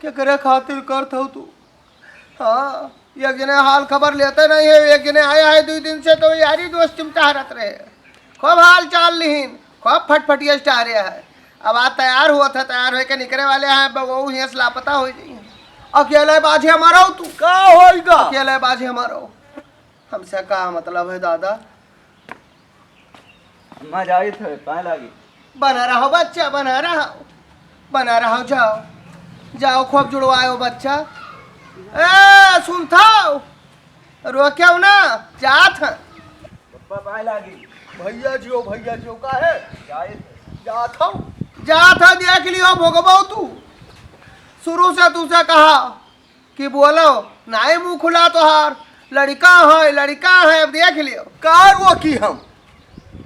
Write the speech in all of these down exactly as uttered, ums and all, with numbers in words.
केकरे खातिर करत हौ तू? हाँ, एक जने हाल खबर लेते नहीं है, एक जने आया है दुइ दिन से, तो यारी दोस्ती में टहरत रहे, खूब हाल चाल लिहिन, खूब फटफटिया से टहरे है। अब आज तैयार हुआ था, तैयार होके निकरे वाले हैं, अब वो हियां से लापता होइ जाई। अकेले बाझे मरौ तू। का होइगा? अकेले बाझे मरौ। हमसे का मतलब है दादा? अम्मा जाइत है, पाए लागी। बना रहो बच्चा, बना रहो, बना रहो, जाओ, जाओ, खूब जुड़वाओ बच्चा। ए, सुनथौ, रोक्यो ना, जात हैं। पप्पा पाए लागी। भैया जियो, भैया जियो, का है? जाइत है। जात हौ। जात है, देख लियो, भोगबौ तू। शुरू से तुसे कहा, कि बोलो, नाई मुँह खुला तोहार, लड़िका है, लड़िका है, अब देख लियो। का रोकी हम?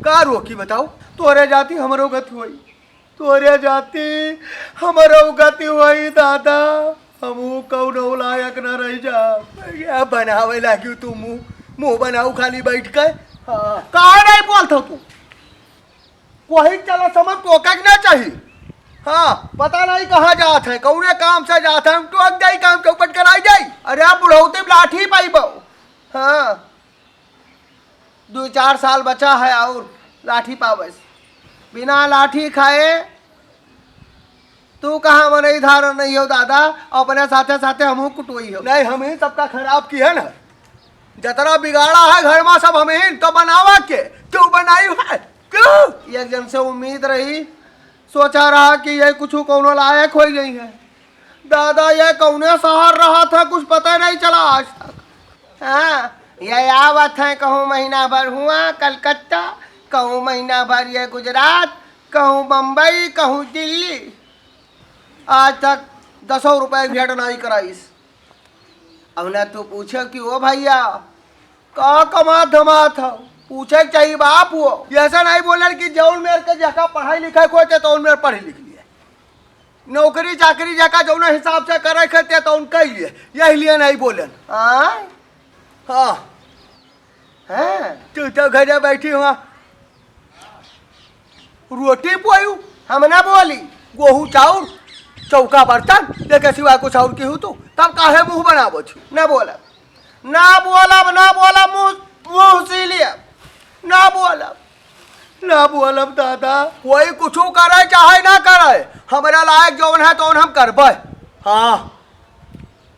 का रोकी बताओ? तोरे जाति हमरो गति होई, तोरे जाति हमरो गति होई दादा, हमहू कौनो लायक न रहि जा। ये बनावे लागी तू मुँह, मुँह बनाऊ खाली बैठ के। हाँ। काहे नहीं बोलत हो तू? वही चला समझ तो का ना चाही। हाँ, पता नहीं कहाँ जात है, कौने काम से जात है, हम टोक जाई, काम चौपट कराई जाई। अरे आप बुढ़ौती में लाठी पाइबो। हाँ, दो चार साल बचा है और लाठी पावस। बिना लाठी खाए तू कहाँ मनई धारण नहीं हो दादा, अपने साथे साथे हमहू कुटोई हो। नहीं, हम ही सबका खराब किहे ना। जतरा बिगाड़ा है घर मा सब हम ही, तो बनावा के? क्यों बनाई है? क्यों? एक जन से उम्मीद रही, सोचा रहा कि ये कुछ कौनो लायक होइ गई है। दादा, ये कौने शहर रहा था, कुछ पता नहीं चला आज तक। हाँ, ये आवत है, कहूँ महीना भर हुआ कलकत्ता, कहूँ महीना भर ये गुजरात, कहूँ बम्बई, कहूँ दिल्ली। आज तक दसौ रुपया भेंट नाई कराइस। अब ना तू पूछो कि ओ भैया, का कमात धमात हो? पूछे के चाहिए बाप हो। ऐसा नहीं बोलन कि जौन मेर के जका पढ़ाई लिखाई को होते तौन मेर पढ़ लिख लिए। नौकरी चाकरी जका जौन हिसाब से करे के होते तौन कर लिए। यही लिए नहीं बोलन। हाँ? हाँ। हाँ। तू तो घरे बैठी हुआ। रोटी पोयू, हम ना बोली। गोहूँ चाउर, चौका बर्तन, एके सिवा कुछ और किहू तू, तब काहे मुँह बनावत हू? ना बोलब, ना बोलब, ना बोलब, मुँह, मुँह सी लिया, ना बोलब, ना बोलब दादा। कोई कुछ करे चाहे ना करे, हमरा लायक जौन है तौन हम करबे। हाँ।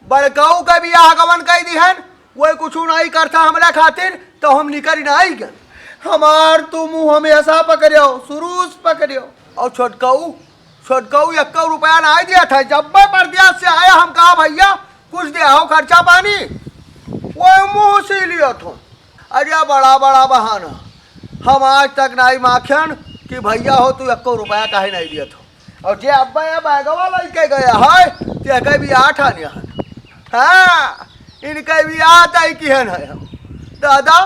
बड़काऊ के बियाह गवन कई दिहन, वही कुछ नहीं करता हमरा खातिर, तो हम निकल नहीं गए। हमार तू मुँह हमेशा पकड़ियो, शुरू से पकड़ियो। और छोटकाऊ, छोटकाऊ एक्को रुपया नहीं दिया था, जब मैं परदेश से आया, हम कहा, "भैया, कुछ दे आओ खर्चा पानी।" वो मुँह सी लियो थो। अरे, बड़ा बड़ा बहाना। हम आज तक नहीं माखन कि भैया हो, तू एक्को रुपया काहे नहीं दिया थो। और जे अब्बा ये बैगवा लइके गया है, ते के बियाह ठाने है। हाँ, इनके बियाह तय किहन है हम। दादा,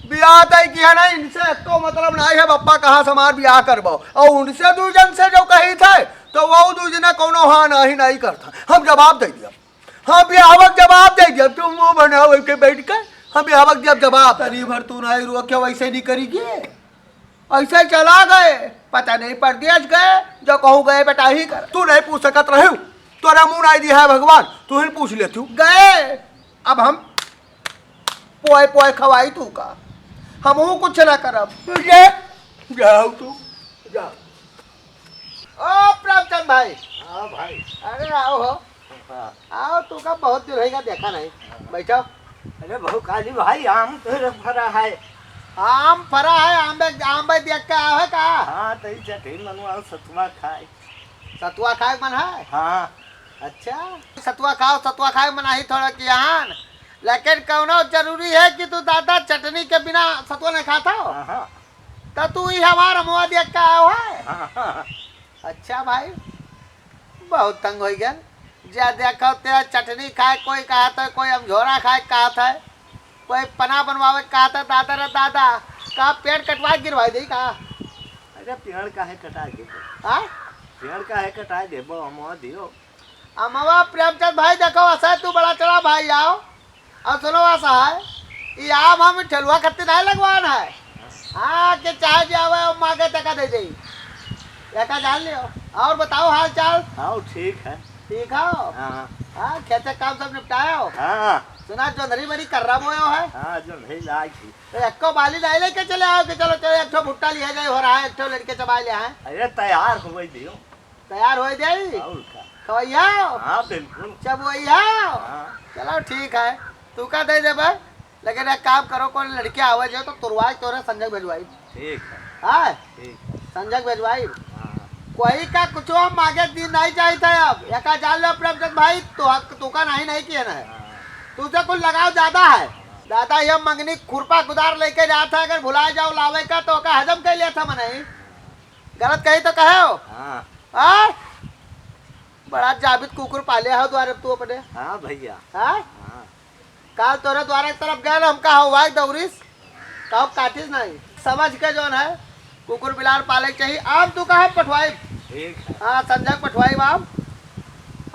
बियाह तय किहन है, इनसे एको मतलब नहीं है, बप्पा कहाँ से हमार बियाह करबाओ। और उनसे दू जन से जो कही थे, तो वो दू जने कौनो हाँ नहीं, नहीं करता। हम जवाब दे दिया, हम बियाह के जवाब दे दिया। तू मुँह बनावे के बैठ के, हम बियाह के जब जवाब। तनी भर तू नहीं रोक के वैसे नहीं करी के। ऐसे चला गए, पता नहीं परदेश गए, जो कहूँ गए बेटा ही कर। तू नहीं पूछ सकत रहे, तोरा मुँह नहीं दिया है भगवान, तू ही पूछ लेती हूँ। गए, अब हम पोए पोए खवाई तू का, हमहू कुछ ना करब। तुझे जाओ तू, जाओ। ओ प्रेमचंद भाई। हाँ भाई। अरे आओ हो। हाँ। आओ, तू का बहुत दिन होइगा देखा नहीं। बैठो। अरे बहु काली भाई, आम तो फरा है। आम फरा है, आम बे, आम बे देख के आवे का? हाँ, तो ई चटनी मनुआ सतुआ खाए। सतुआ खाए मन है? हाँ। अच्छा, सतुआ खाओ, सतुआ खाए मन आई थोड़ा कियान, लेकिन कौनो जरूरी है कि तू दादा चटनी के बिना सतुआ नहीं खाता हो? हाँ, हाँ। तो तू ही हमार मुँह देख के आओ है? हाँ, हाँ। अच्छा भाई, बहुत तंग होइ गए। जे देखो ते चटनी खाए, कोई कहत है, कोई अमझोरा खाए कहत है, कोई पना बनवावे कहत है। दादा रे दादा, का पेड़ कटवा के गिरवाई दे का? अरे पेड़ काहे कटाए देबो? हाँ? पेड़ काहे कटाए देबो, अमवा दियो। अमवा प्रेमचंद भाई, देखो, असा तू बड़ा चला भाई, आओ। और सुनो, असा है, ये आम हम ठेलुआ खत्ती नहीं लगवान है। हाँ, के चाहे जे आवे, हम मांगे तका दे दे। एका जान लियो। और बताओ हाल चाल? हाँ, ठीक है। ठीक हो? हाँ। हाँ, खेते काम सब निपटाए हो? हाँ। सुना, जोंधरी बड़ी कर्रा बोयो है? हाँ, जोंधरी लाग ही। तो एक्को बाली नहीं लेके चले आओ कि चलो, चलो, एक ठो भुट्टा लिया जाए, हो रहा है, एक ठो लड़के चबाए ले आए। अरे, तैयार हो गई दियो। तैयार हो जाई? और का? खवैया? हाँ, बिल्कुल। चबवैया? हाँ। चलो, ठीक है, तू का दे देबे, लेकिन एक काम करो, कोई लड़के आवे जो तो तुरवाई तोरे संजय भेजवाई। ठीक है। हाँ? ठीक है। संजय भेजवाई। हाँ। कोई का कुछ हम मागे दिन नहीं चाहिए था अब। एका जान लो प्रेमचंद भाई, तो हक, तू का नहीं, नहीं किया ना है। हाँ। तुझसे कुछ लगाव ज्यादा है। दादा, ये मंगनी खुरपा कुदार लेके जात है, अगर भुला जाओ लावे का, तो ओका हजम कर लिया था मनई। गलत कही तो कहे हो? हाँ। हाँ? बड़ा जाबित कुकुर पाले हो द्वारे तू अपने। हाँ भैया। हाँ? हाँ। काल तोरे द्वारे एक तरफ गए, हमका हवाई दौरिस, कहो काटिस नहीं। समझ के जौन है, कुकुर बिलार पाले के चाहिए। आम तू कहाँ पठवाई? ठीक है। हाँ, संजय पठवाई आम।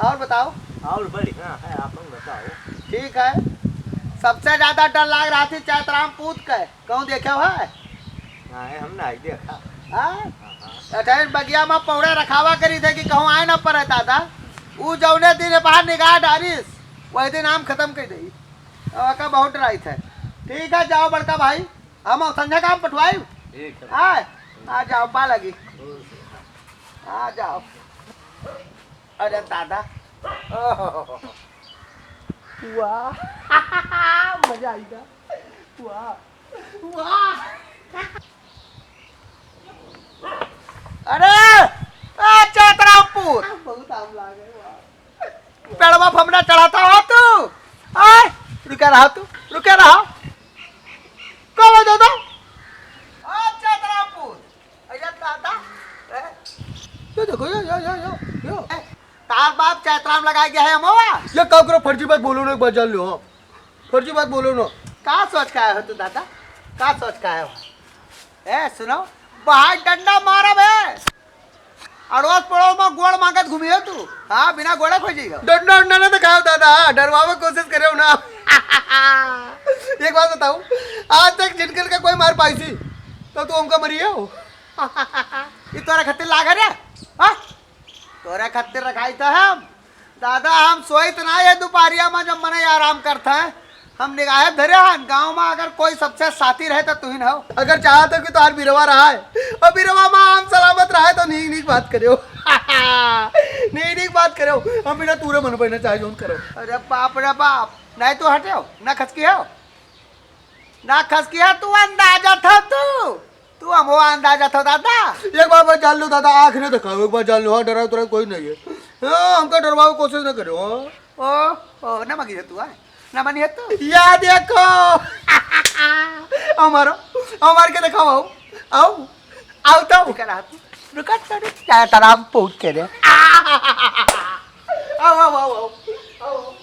और बताओ? और बढ़िया है, आप लोग बताओ। ठीक है। सबसे ज्यादा डर लाग रहा थी चैतराम पूत के। कहूँ देखे हो है? नहीं, हम नहीं देखा। हाँ? हाँ, हाँ। अच्छा, इस बगिया में पौड़ा रखावा करी थे कि कहूँ आए ना पड़े दादा। ऊ जौने दिन बाहर निगाह डारिस, वही दिन आम खत्म कर दे। ओका बहुत डराई थे। ठीक है, जाओ बड़का भाई, हम संझा का आम पठवाई। ठीक है। हाँ, आ जाओ, पा लगी। आ जाओ। अरे दादा। ओहो। वाह। मजा आइगा। वाह। वाह। अरे, ए चैतरामपुर। बहुत आम लागे, वाह। पेड़वा फमना चढ़ाता हो तू? आय, रुके रहा तू, रुके रहा। कब हो दादा? ए चैतरामपुर। अरे दादा, ए? ये देखो, यो, यो, यो, यो, यो। ए, तार बाप चैतराम लगाए गया है अमवा? ये काम करो, फर्जी बात बोलो ना, एक बार जान लो, हाँ। फर्जी बात बोलो ना। का सोच के आए हो तू दादा? का सोच के आए हो? ए, सुनो, बाहर डंडा मारब है। अड़ोस पड़ोस में गोड़ मांगत घूमी हो तू? हाँ, बिना गोड़े खोजी हो। डंडा उंडा ना दिखाओ दादा, डरवावे कोशिश करे हो ना। एक बात बताओ, आज तक जिनकर का कोई मार पाई थी, तो तू हमका मरी हो? ये तोरा खातिर लाग है रे? हाँ? तोरा खातिर रखाई था हम। दादा, हम सोइत ना है दोपहरिया में, जब मने आराम करता है। हम निगाहे धरे हन, गाँव में अगर कोई सबसे साथी रहे तो तुहिन हो। अगर चाहत हो कि तोहार बिरवा रहा है, और बिरवा में हम सलामत रहे तो नीक नीक बात करेओ। नीक नीक बात करेओ, हम बिना तूरे मन पे ना चाहे जोन करो। अरे बाप रे बाप, नहीं तू हटेओ, ना खसकी हो, ना खसकी हो, तू अंदाजा था तू। तू हमो अंदाजा था दादा। एक बार बस जान लो दादा, आँख नहीं दिखाओ, एक बार जान लो, हाँ, डरा तुरा कोई नहीं है। हाँ, हमका डरवावे कोशिश ना करो, हाँ। ओ, ओ, ना मगी है तू, हाँ? ना मनी है तू? या देखो। हमारो, हमार के दिखाओ, आओ, आओ, आओ तो। रुका रहा तू, रुका तो, रुका, तारा हम पूछ के रे। आओ, आओ, आओ, आओ, आओ।